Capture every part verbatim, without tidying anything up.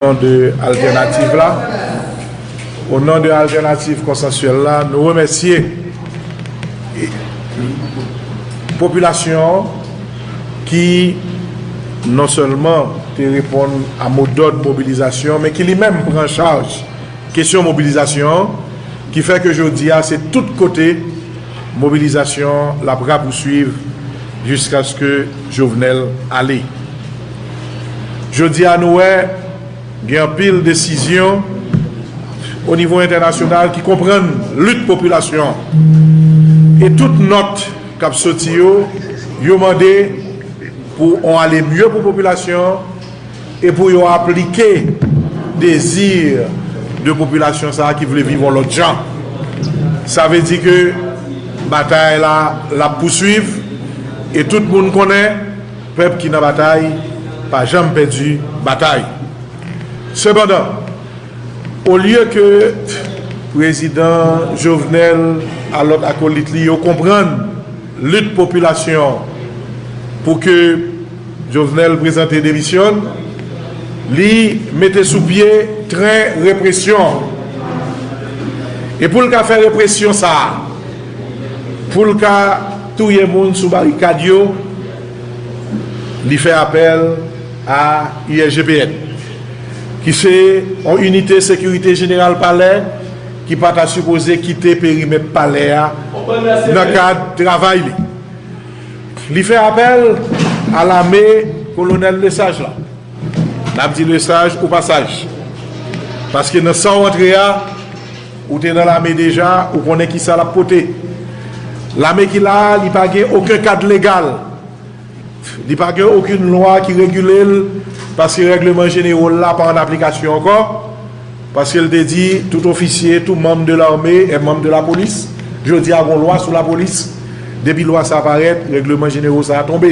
non de altènativ la, o non de altènativ konsansyèl la, nou remèsye popilasyon an ki non sèlman te reponn a modòd mobilizasyon, men ki li menm pran chaj kesyon mobilizasyon an, ki fè ke jodi a se tout kote mobilizasyon an l ap rapouswiv jiskaske Jovenel ale. Jodi a nou wè gen anpil desizyon o nivo entènasyonal ki konprann lit popilasyon an. E tout nòt k ap soti yo, yo mande pou on ale mye pou popilasyon an e pou yo aplike dezi de popilasyon sa a ki vle viv on lòt jan. Sa vle di ke batay la, l ap pouswiv e tout moun konnen pèp ki nan batay pa janm pèdi batay. Sepandan, olye ke prezidan Jovenel a lòt akolit li yo konprann lit popilasyon an pou ke Jovenel prezante demisyon l, li mete sou pye tren represyon an. E pou l ka fè represyon sa a, pou l ka touye moun sou barikad yo, li fè apèl a U S G P N, ki se yon inite sekirite jeneral palè ki pa ta sipoze kite perimèt palè a nan kad travay li. Li fè apèl a lame kolonèl Lesage la. N ap di Lesage o pasaj. Paske nan sa w antre a, ou te nan lame deja, ou konnen ki sa l ap pote. Lame ki la a, li pa gen okenn kad legal. Li pa gen okenn lwa ki regile l, paske règleman jeneral la pa an aplikasyon ankò, paske l te di tout ofisye, tout manm de lame e manm de lapolis. Jodi a, gon lwa sou lapolis. Depi lwa sa a parèt, règleman jeneral sa a tonbe.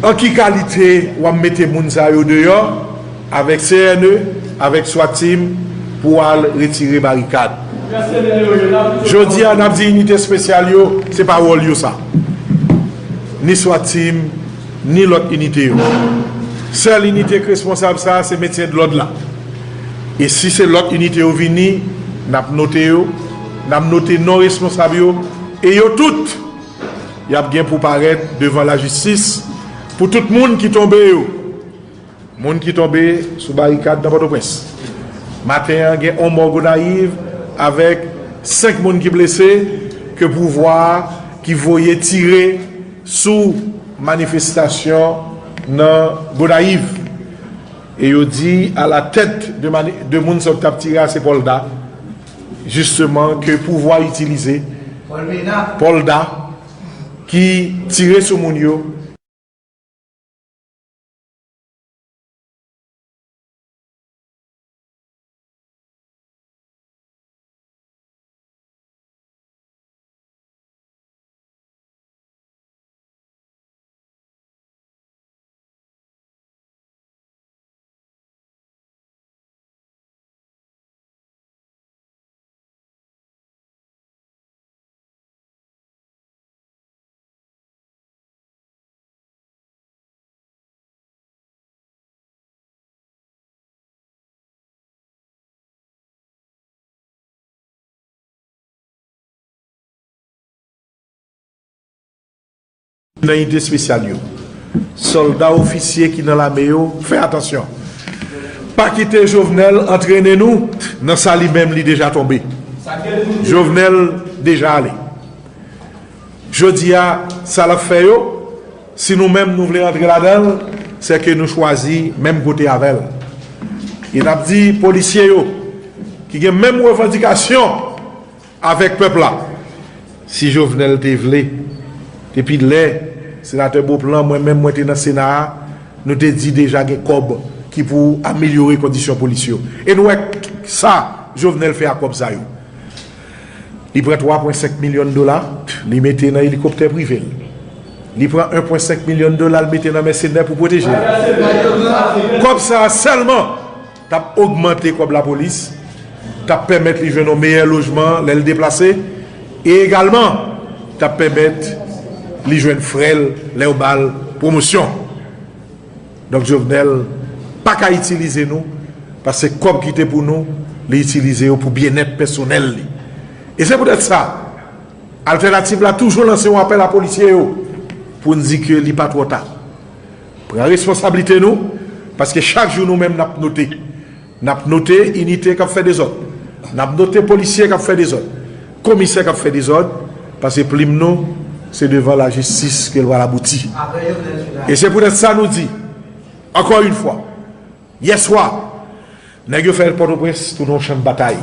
An ki kalite w ap mete moun sa yo deyò? Avèk C N E, avèk swat team pou al retire barikad. Jodi a, n ap di inite espesyal yo, se pa wòl yo sa. Ni swat team, ni lòt inite yo. Sèl inite k responsab sa a, se mentyen d lòd la. E si se lòt inite yo vini, n ap note yo, n ap note non responsab yo, e yo tout, y ap gen pou parèt devan lajistis pou tout moun ki tonbe yo. Moun ki tonbe sou barikad nan Pòtoprens. Maten an, gen yon mò Gonayiv avèk senk moun ki blese ke pouvwa a ki voye tire sou manifestasyon nan Gonayiv. E yo di a la tèt de mani-, de moun sa yo t ap tire a se Pòlda, jisteman, ke pouvwa itilize. Pòlda ki tire sou moun yo. Nan inite espesyal yo, sòlda, ofisye ki nan lame yo, fè atansyon. Pa kite Jovenel antrene nou nan sa li menm li deja tonbe. Jovenel deja ale. Jodi a, sa l ap fè yo, si nou menm nou vle antre ladan l, se ke nou chwazi menm kote avè l. E n ap di polisye yo, ki gen menm revandikasyon avèk pèp la, si Jovenel te vle, depi lè senatè Beauplan, mwen menm, mwen te nan Sena a, nou te di deja gen kòb ki pou amelyore kondisyon polis yo. E nou wè sa Jovenel fè ak kòb sa yo. Li pran twa pwen senk milyon dola, li mete nan elikoptè prive l. Li pran en pwen senk milyon dola, l mete nan mèsenè pou pwoteje l. Kòb sa a sèlman t ap ogmante kòb lapolis, t ap pèmèt li jwenn yon meyè lojman lè l deplase, e egalman, t ap pèmèt li jwenn frè l lè yo ba l pwomosyon. Donk, Jovenel, pa ka itilize nou, paske kòb ki te pou nou, li itilize yo pou byennèt pèsonèl li. E se poutèt sa, Altènativ la toujou lanse yon apèl a polisye yo pou n di ke li pa twò ta. Pran responsablite nou, paske chak jou nou menm n ap note. N ap note inite k ap fè dezòd. N ap note polisye k ap fè dezòd. Komisè k ap fè dezòd, paske plim nou, se devan lajistis ke l pral abouti. E se poutèt sa nou di, ankò yon fwa, yèswa, nèg yo fè Pòtoprens tounen yon chan batay.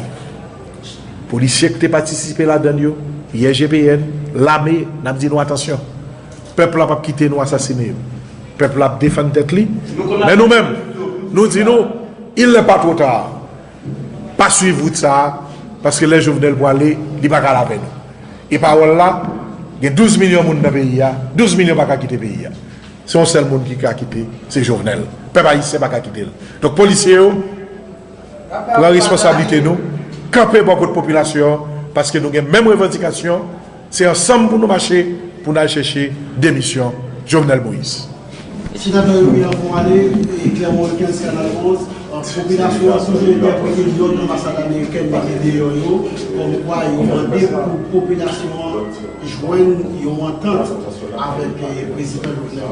Polisye ki te patisipe ladan l yo, I G P N, lame, n ap di nou atansyon. Pèp la p ap kite nou asasine yo. Pèp la ap defann tèt li. Men nou menm, nou di nou, il n'est pas trop tard. Pa swiv wout sa a, paske lè Jovenel pwale, li pa ka al avè nou. E pawòl la, gen douz milyon moun nan peyi a, douz milyon pa ka kite peyi a. Se yon sèl moun ki ka kite, se Jovenel. Pèp ayisyen pa ka kite l. Donk, polisye yo, pran responsablite nou, kanpe bò kot popilasyon an, paske nou gen menm revandikasyon, se ansanm pou nou mache, pou n al chèche demisyon Jovenel Moïse. Senatè Youri, anvan w ale, e Clermont Wilkens, Kanal onz, popilasyon an toujou entèprete lòd anbasad amerikèn mete deyò yo, kòmkwa yo mande pou popilasyon an jwenn yon antant avèk, eh, prezidan Jovenel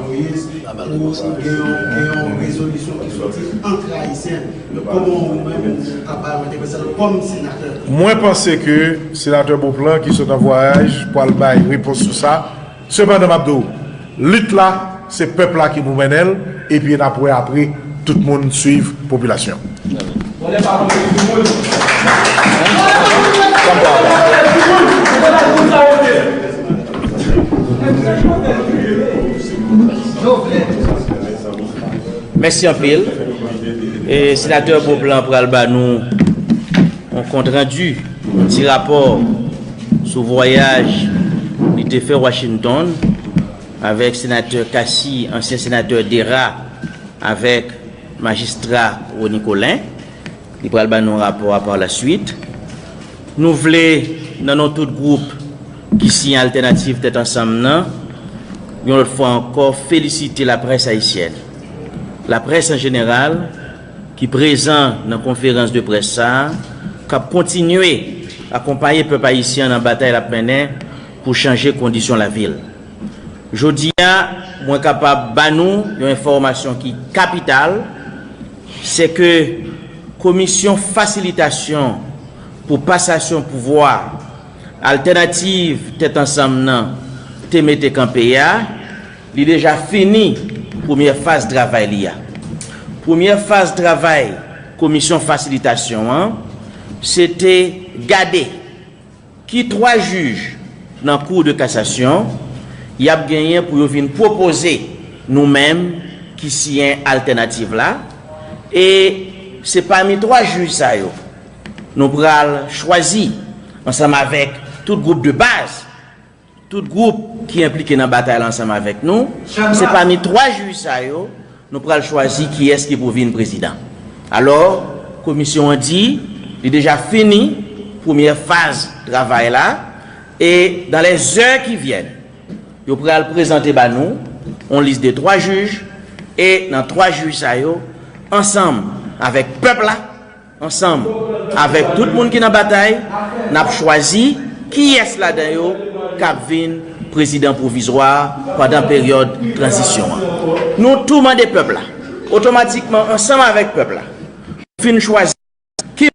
Moïse pou gen yon, gen yon rezolisyon ki soti ant Ayisyen. Kòman ou menm ou ta bay yon entèpretasyon kòm senatè? Mwen panse ke senatè Beauplan ki sot an vwayaj pral bay repons sou sa. Sepandan, m ap di w, lit la, se pèp la ki pou mennen l, epi n ap wè apre, tout moun swiv popilasyon. Mèsi anpil. E, senatè Beauplan pral ba nou yon kontrandi, ti rapò sou vwayaj li te fè Washington avèk senatè Cassy, ansyen senatè Dera, avèk majistra Rony Colin. Li pral ba nou rapò a pa la swit. Nou vle, nan non tout gwoup ki siyen Altènativ Tèt Ansanm nan, yon lòt fwa ankò, felisite laprès ayisyèn, laprès an jeneral, ki prezan nan konferans de près sa a, k ap kontinye akonpaye pèp ayisyen an nan batay l ap mennen pou chanje kondisyon lavi l. Jodi a, mwen kapab ba nou yon enfòmasyon ki kapital, se ke Komisyon Fasilitasyon pou Pasasyon Pouvwa Altènativ Tèt Ansanm nan te mete kanpe a, li deja fini premyè faz travay li a. Premyè faz travay Komisyon Fasilitasyon an, se te gade ki twa jij nan Cour de cassation y ap genyen pou yo vin pwopoze nou menm ki siyen Altènativ la, e se pami twa jij sa yo nou pral chwazi ansanm avèk tout gwoup de baz, tout gwoup ki enplike nan batay la ansanm avèk nou, se pami twa jij sa yo nou pral chwazi kiyès ki pou vin prezidan. Alò, komisyon an di li deja fini premyè faz travay la, e dans les heures qui viennent, yo pral prezante ba nou yon lis de twa jij, e nan twa jij sa yo, ansanm avèk pèp la, ansanm avèk tout moun ki nan batay, n ap chwazi kiyès ladan yo k ap vin prezidan pwovizwa pandan peryòd tranzisyon an. Nou tou mande pèp la, otomatikman ansanm avèk pèp la, fin chwazi ki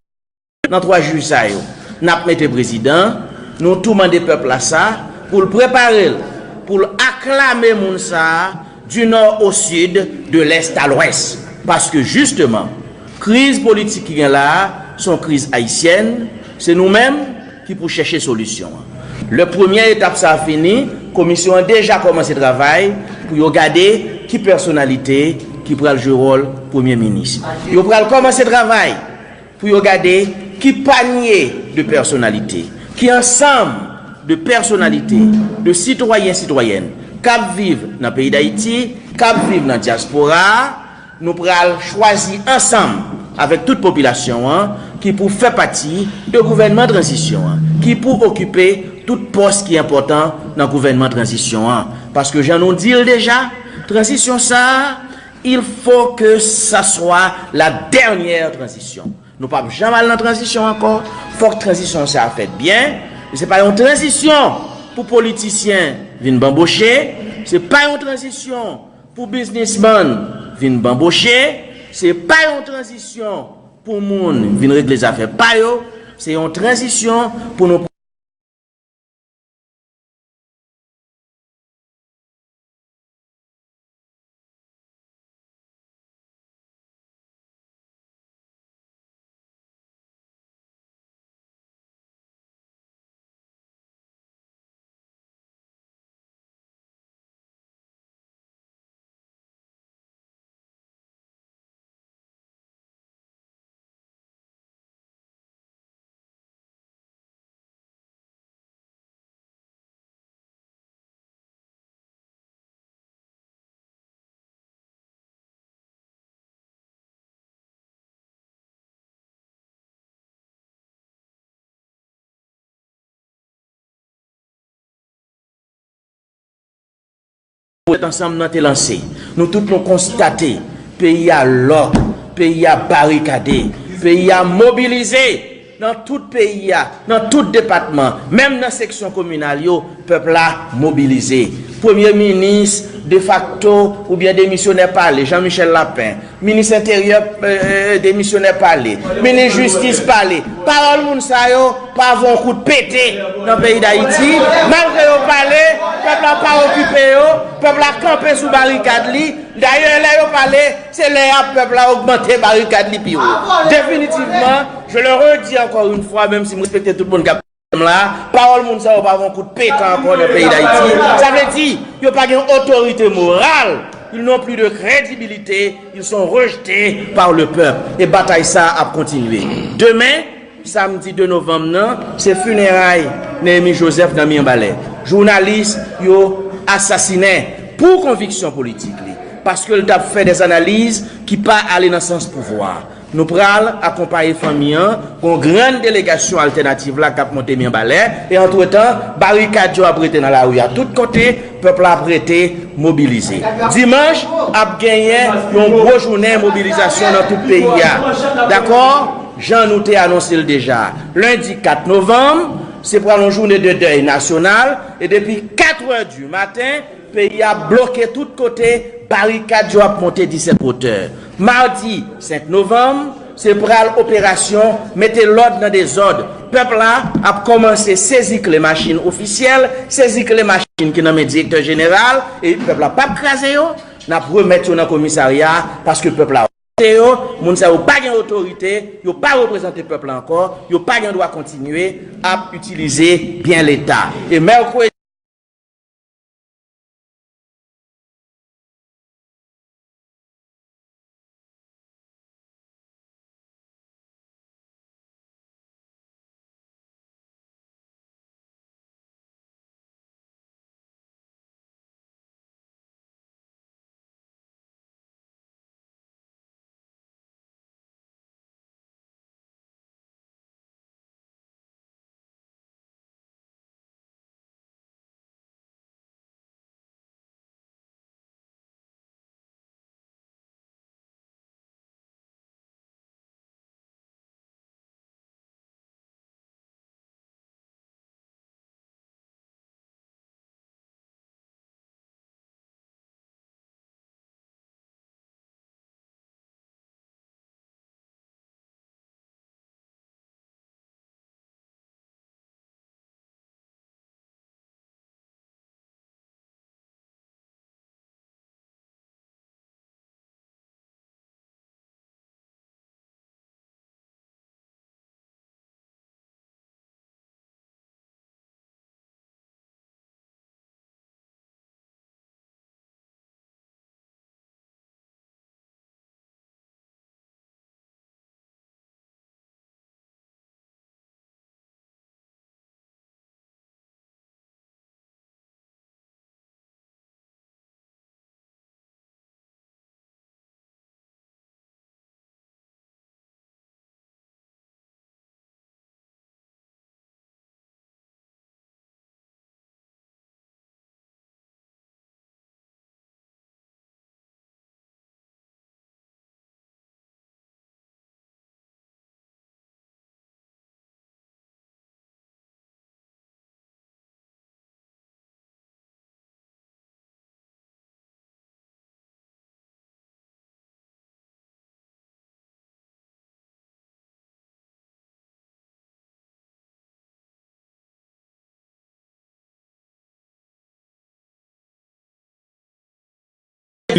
nan twa jij sa yo n ap mete prezidan, nou tou mande pèp la sa pou l prepare l, pou l aklame moun sa a, du nord au sud, de l'est à l'ouest. Paske jisteman, kriz politik ki gen la a, se yon kriz ayisyèn, se nou menm ki pou chèche solisyon an. Lè premyè etap sa a fini, komisyon an deja kòmanse travay pou yo gade ki pèsonalite ki pral jwe wòl premye minis. Yo pral kòmanse travay pou yo gade ki panye de pèsonalite, ki ansanm de pèsonalite, de sitwayen, sitwayèn k ap viv nan peyi Dayiti, k ap viv nan dyaspora a, nou pral chwazi ansanm avèk tout popilasyon an ki pou fè pati de gouvènman tranzisyon an, ki pou okipe tout pòs ki enpòtan nan gouvènman tranzisyon an. Paske jan nou di l deja, tranzisyon sa a, Il faut que ça soit la dernière transition. Nou p ap janm al nan tranzisyon ankò. Fòk tranzisyon sa a fèt byen. E se pa yon tranzisyon pou politisyen vin banboche. Se pa yon tranzisyon pou biznismann vin banboche. Se pa yon tranzisyon pou moun vin regle zafè pa yo. Se yon tranzisyon pou nou Tèt ansanm nan te lanse. Nou tout nou konstate peyi a lòk, peyi a barikade, peyi a mobilize. Nan tout peyi a, nan tout depatman, menm nan seksyon kominal yo, pèp la mobilize. Premye minis defakto oubyen demisyonè pale, Jean Michel Lapin, minis enteryè, euh, demisyonè pale, minis jistis pale. Pawòl moun sa yo pa vo yon kout pete nan peyi Dayiti. Malgre yo pale, pèp la pa okipe yo, pèp la kanpe sou barikad li. Dayè, lè yo pale, se lè a pèp la ogmante barikad li pi wo. Definitivman, je le redis encore une fois, menm si m respekte tout moun k ap la, pawòl moun sa yo pa vo yon kout pete ankò nan peyi Dayiti. Sa vle di, yo pa gen otorite moral. Ils n'ont plus de crédibilité, ils sont rejetés par le peuple. E batay sa a ap kontinye. Demen, samdi de novanm nan, se fineray Néhémi Joseph nan Mibalè. Jounalis yo asasinen pou konviksyon politik li, paske l t ap fè dè analiz ki pa ale nan sans pouvwa. Nou pral akonpaye fanmi an, gon grann delegasyon Altènativ la k ap monte Mibalè, e antretan, barikad yo ap rete nan lari a tout kote, pèp la ap rete mobilize. Dimanch, ap genyen yon gwo jounen mobilizasyon nan tout peyi a. Dakò? Jan nou te anonse l deja. Lendi kat novanm, se pral yon jounen de dèy nasyonal, e depi katrè di maten, peyi a bloke tout kote, barikad yo ap monte disèt wotè. Madi senk novanm, se pral operasyon mete lòd nan dezòd. Pèp la ap kòmanse sezi kle machin ofisyèl, sezi kle machin ki nan men direktè jeneral, e pèp la p ap kraze yo. N ap remèt yo nan komisarya, paske pèp la vote yo, moun sa yo pa gen otorite, yo pa reprezante pèp la ankò, yo pa gen dwa kontinye ap itilize byen Leta. E mèkredi,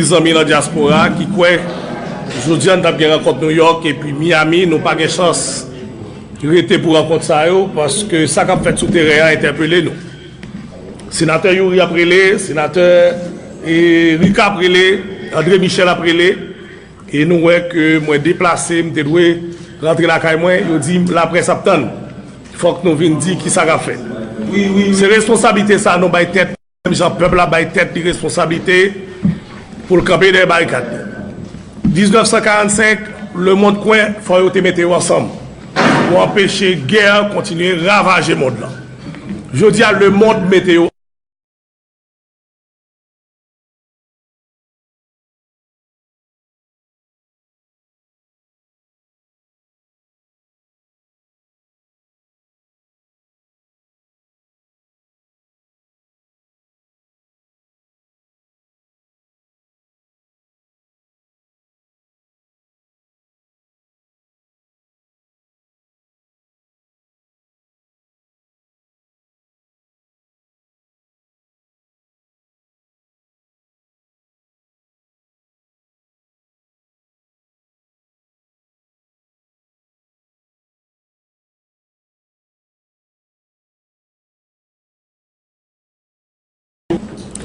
Zanmi nan dyaspora ki kwè jodi a n t ap gen rankont Nouyòk epi Miami, nou pa gen chans rete pou rankont sa yo, paske sa k ap fèt sou teren an entèpele nou. Senatè Youri ap rele, senatè, e, Rika ap rele, André Michel ap rele, e nou wè ke mwen deplase, m te dwe rantre lakay mwen, yo di laprès ap tann. Fòk nou vin di kisa k ap fèt. Se responsablite sa nou bay tèt, menm jan pèp la bay tèt li responsablite pou l kanpe dèyè barikad li. Diznèf san karannsenk, lemonn kwè fò yo te mete yo ansanm pou anpeche gè kontinye ravaje mond lan. Jodi a, lemonn mete yo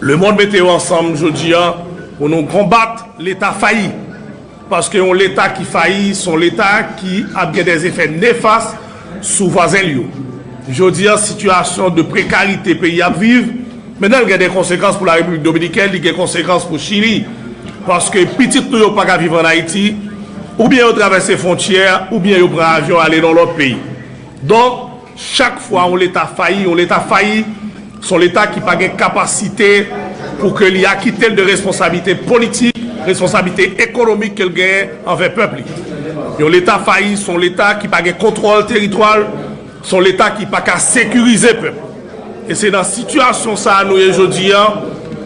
Lemonn mete yo ansanm jodi a pou nou konbat Leta fayi. Paske yon Leta ki fayi, se yon Leta ki ap gen dèzefè nefas sou vwazen l yo. Jodi a, sitiyasyon de prekarite peyi ap viv, men nan l gen de konsekans pou la Repiblik Dominikèn, li gen konsekans pou Chili. Paske pitit nou yo pa ka viv ann Ayiti, oubyen yo travèse fwontyè, oubyen yo pran avyon ale nan lòt peyi. Donk, chak fwa yon Leta fayi, yon Leta fayi, se yon Leta ki pa gen kapasite pou ke li akite l de responsablite politik, responsablite ekonomik ke l genyen anvè pèp li. Yon Leta fayi, se yon Leta ki pa gen kontwòl teritwa l, se yon Leta ki pa ka sekirize pèp. E se nan sitiyasyon sa a nou ye jodi a.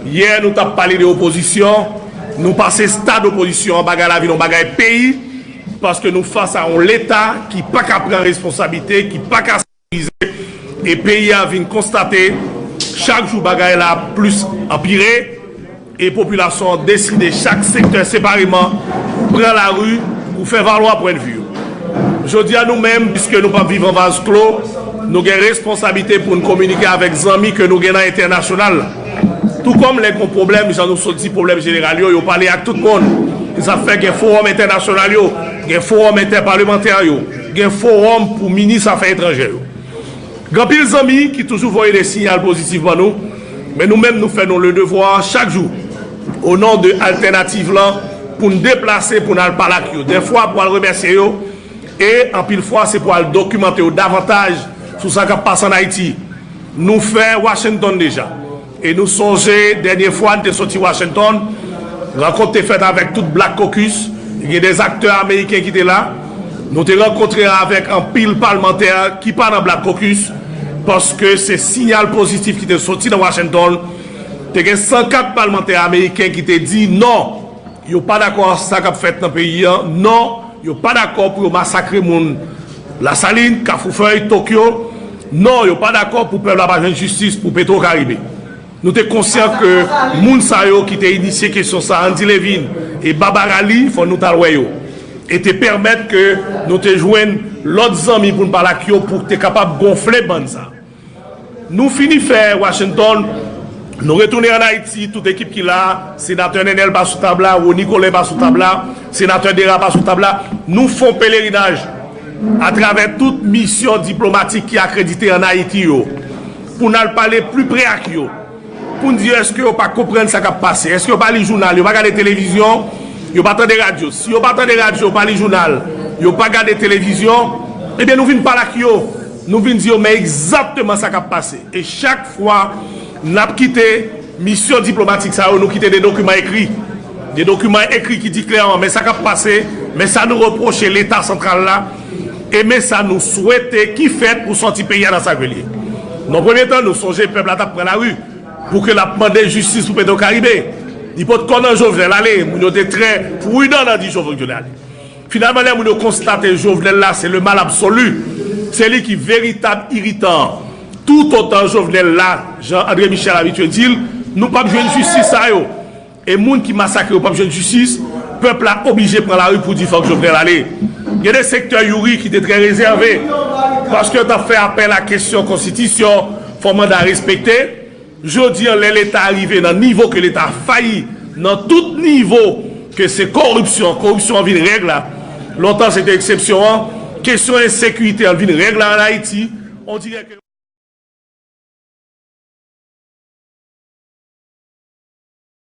Yè, nou t ap pale de opozisyon, nou pase stad opozisyon an, bagay la vin yon bagay peyi, paske nou fas a yon Leta ki pa ka pran responsablite, ki pa ka sekirize, e peyi a vin konstate chak jou bagay la ap plis anpire, e popilasyon an deside chak sektè separeman pran lari pou fè valwa pwennvi yo. Jodi a nou menm, piske nou p ap viv an vaz klo, nou gen responsablite pou n kominike avèk zanmi ke nou gen nan entènasyonal la. Tou kòm lè gen pwoblèm, jan nou sot di pwoblèm jeneral yo, yo pale ak tout moun. Se sa k fè gen fowòm entènasyonal yo, gen fowòm entèpalemantè yo, gen fowòm pou minis afè etranjè yo. Gen anpil zanmi ki toujou voye de siyal pozitif ban nou, men nou menm nou fè nou le devwa chak jou, o non de altènativ lan, pou n deplase, pou n al pale ak yo. Dèfwa pou al remèsye yo, e anpil fwa se pou al dokimante yo davantaj sou sa k ap pase ann Ayiti. Nou fè Washington deja. E nou sonje dènye fwa n te soti Washington, rankont te fèt avèk tout Black Caucus, gen de aktè ameriken ki te la. Nou te rankontre avèk anpil palmantè ki pa nan Black Caucus, paske se siyal pozitif ki te soti nan Washington. Te gen san kat palmantè ameriken ki te di non, yo pa dakò ak sa k ap fèt nan peyi an. Non, yo pa dakò pou yo masakre moun Lasalin, Kafoufèy, Tokyo. Non, yo pa dakò pou pèp la pa jwenn jistis pou Petro Caribe. Nou te konsyan ke moun sa yo ki te inisye kesyon sa, Andy Levine e Barbara Lee, fò nou t al wè yo. E te pèmèt ke nou te jwenn lòt zanmi pou n pale ak yo pou te kapab gonfle bann sa. Nou fini fè Washington, nou retounen ann Ayiti, tout ekip ki la, senatè Nenel pa sou tab la, Rony Colin pa sou tab la, senatè Dera pa sou tab la, nou fè yon pelerinaj atravè tout misyon diplomatik ki akredite ann Ayiti yo, pou n al pale pli pre ak yo, pou n di yo èske yo pa konprann sa k ap pase, èske yo pa li jounal, yo pa gade televizyon, yo pa tande radyo. Si yo pa tande radyo, yo pa li jounal, yo pa gade televizyon, ebyen nou vin pale ak yo, nou vin di yo men egzakteman sa k ap pase. E chak fwa n ap kite misyon diplomatik sa yo, nou kite de dokiman ekri. De dokiman ekri ki di klèman men sa k ap pase, men sa nou repwoche Leta santral la, e men sa nou swete ki fèt pou sòti peyi a nan sa ke l ye. Nan premye tan, nou sonje pèp la t ap pran lari pou ke l ap mande jistis pou Petro Caribe. Li potko nan Jovenel ale, moun yo te trè pridan nan di Jovenel ale. Finalman, lè moun yo konstate Jovenel la se le mal absolu, se li ki veritab iritan an. Toutotan Jovenel la, jan André Michel abitye di l, nou p ap jwenn jistis sa yo. E moun ki masakre yo p ap jwenn jistis, pèp la oblije pran lari pou di fòk Jovenel ale. Gen de sektè Youri ki te trè rezève, paske yo t ap fè apèl a kesyon konstitisyon, fò manda respekte. Jodi an, lè Leta rive nan nivo ke Leta fayi, nan tout nivo, ke se koripsyon, koripsyon an vin règ la. Lontan se te eksepsyon an, kesyon ensekirite an vin règ la an Ayiti. On dirait que